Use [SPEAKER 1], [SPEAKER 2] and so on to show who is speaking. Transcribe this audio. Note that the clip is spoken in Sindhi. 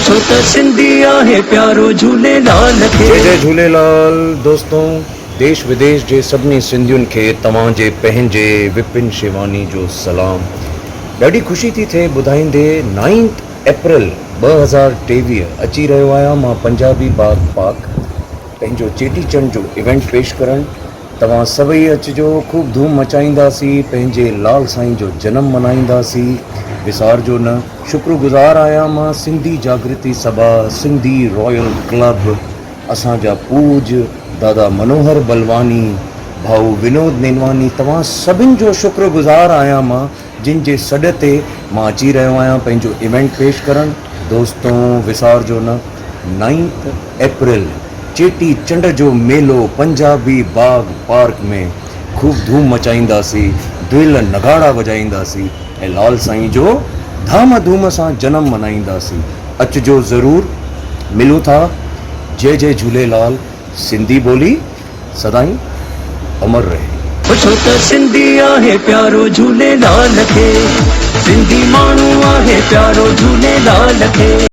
[SPEAKER 1] ڇو ته سنڌي آهي پيارو جهوليلال کي.
[SPEAKER 2] جي جئي جهوليلال دوستو ديش وديش جي سڀني سنڌين کي توهان جي پنهنجي وپن شيواني جو سلام ڏاڍي خوشي ٿي ٿئي ٻڌائيندي نائنٿ اپريل 2023 اچي رهيو آهيان مان پنجابي باغ پارڪ پنهنجو چيٽي چنڊ جو ايونٽ پيش ڪرڻ توهان سڀئي اچجو خوب ڌوم مچائينداسين پنهنجي لال سائين جو جنم منائينداسين وسارجو نه شڪر گذار آهيان مان سنڌي جاگرتي سڀا سنڌي رائل ڪلب اسان جا پوڄ دادا منوهر بلواني ڀائو ونود نينواني توهان سڀن جو شڪر گذار آهيان مان جن جي سڏ تي مان اچي رهيو آهيان پنهنجو ايونٽ پيش ڪرڻ دوستو وسارجو نه نائنٿ اپريل چيٽي چنڊ جو ميلو پنجابي باغ پارڪ ۾ خوب ڌوم مچائينداسي دهل نگاڙا وڄائينداسي ۽ لال سائين جو ڌام ڌوم سان جنم منائينداسي اچجو ضرور ملون ٿا جي جي جهوليلال سنڌي ٻولي سدائين امر رهي.
[SPEAKER 1] ڇو ته سنڌي آهي پيارو جهوليلال کي سنڌي ماڻهو آهي پيارو جهوليلال کي.